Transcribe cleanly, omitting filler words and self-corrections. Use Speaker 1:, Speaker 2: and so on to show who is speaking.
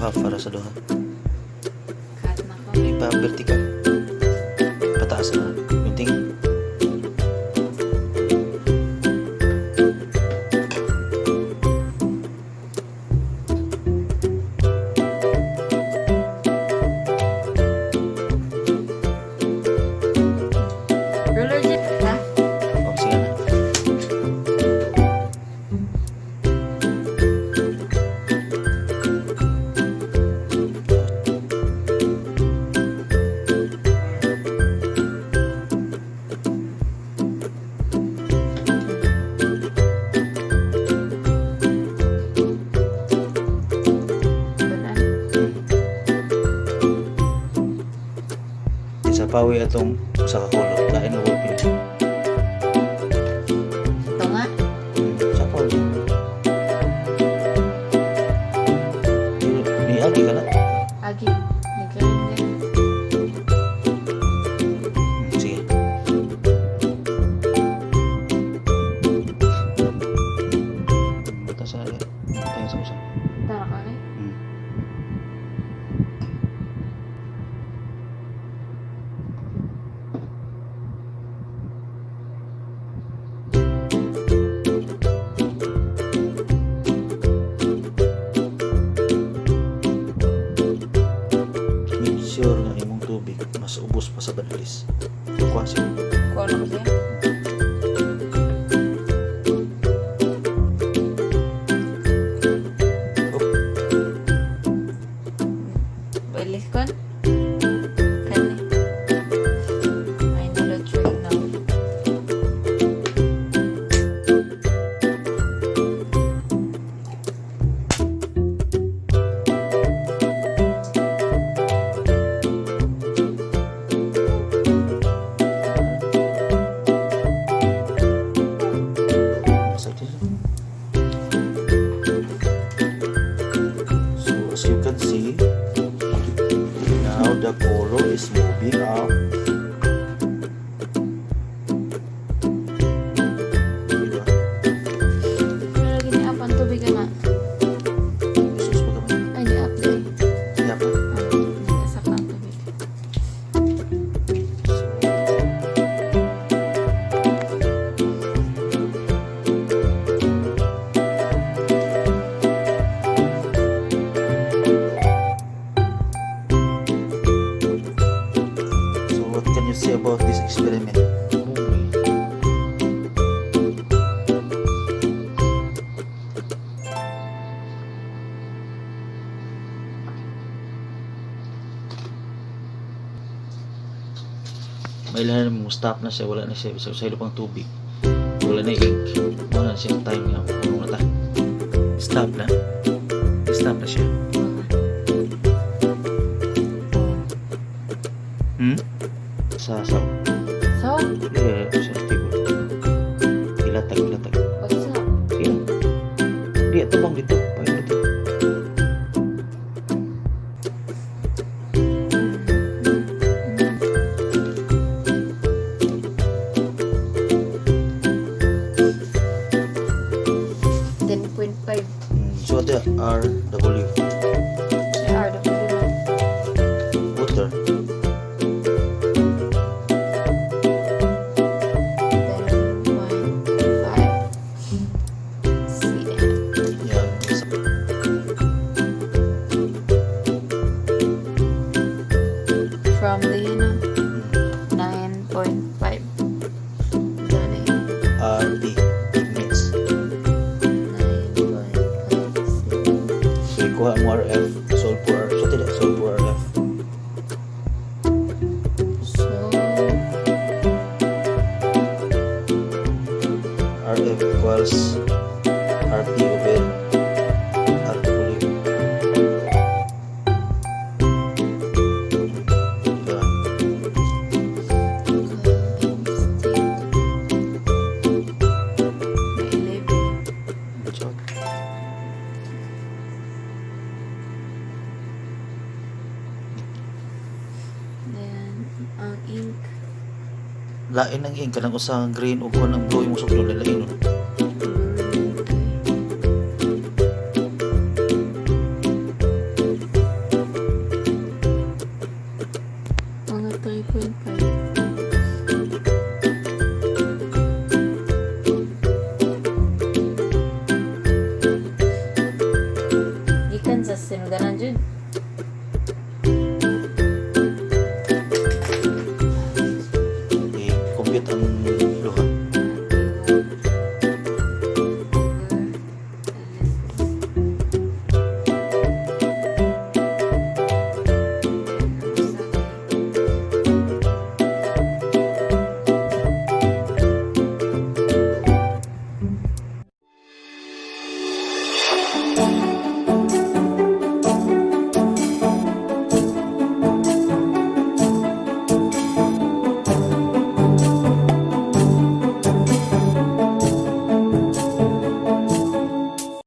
Speaker 1: Half para sa duha.
Speaker 2: Cut na ko.
Speaker 1: Ipa vertical. Pataas na. Yung tingin.
Speaker 2: Ruler dyan. Ha?
Speaker 1: Oh, sige na.
Speaker 2: Ito na.
Speaker 1: Sa pawi atong sa kakulot. Lain na ballpen.
Speaker 2: Ito nga.
Speaker 1: Sa pawi. Ni agi ka na.
Speaker 2: Agi. Nagkaroon din.
Speaker 1: Sige. Buta sa tayo sa usa.
Speaker 2: Tara ka eh.
Speaker 1: Make sure nga imong tubig mas ubos pa sa badlis. Kuha siya.
Speaker 2: Kuha na ko siya.
Speaker 1: Oh,
Speaker 2: Balik kon. Kani. I know the trick now.
Speaker 1: Masakit siya. So as you can see, now the color is moving up. Diba?
Speaker 2: Pero lagi ni up ang tubig na.
Speaker 1: Sus pa gamay.
Speaker 2: Ay, ni up day.
Speaker 1: Iya pa.
Speaker 2: Ah, hindi sakta ang tubig.
Speaker 1: So what can you say about this experiment? Movie. Mailan mo stop na siya, wala na siya, sa sa pang tubig. Wala na ink. Wala na siya time nga kulong na ta. Stop na. Stop na siya. Sa
Speaker 2: So,
Speaker 1: yeah, sa table. Ilatag, ilatag.
Speaker 2: what's up?
Speaker 1: Sige. Di, ito bang dito? Pangin dito.
Speaker 2: 10.5.
Speaker 1: So ito R W
Speaker 2: RW.
Speaker 1: Water.
Speaker 2: 10.5 cm.
Speaker 1: Yan.
Speaker 2: From the 9.5. Gani.
Speaker 1: RT pigments.
Speaker 2: 9.5 cm.
Speaker 1: So ikuha mo RF, solve for R. So tidak solve for RF.
Speaker 2: So,
Speaker 1: RF equals RT over RW. Diba?
Speaker 2: Times 10 by 11.
Speaker 1: So,
Speaker 2: Then, ang ink.
Speaker 1: Lain ang ink kanang usa ang green ug kuan ang blue imong sukdol, lain nun.
Speaker 2: Blue, okay. Sa sinudanan jud.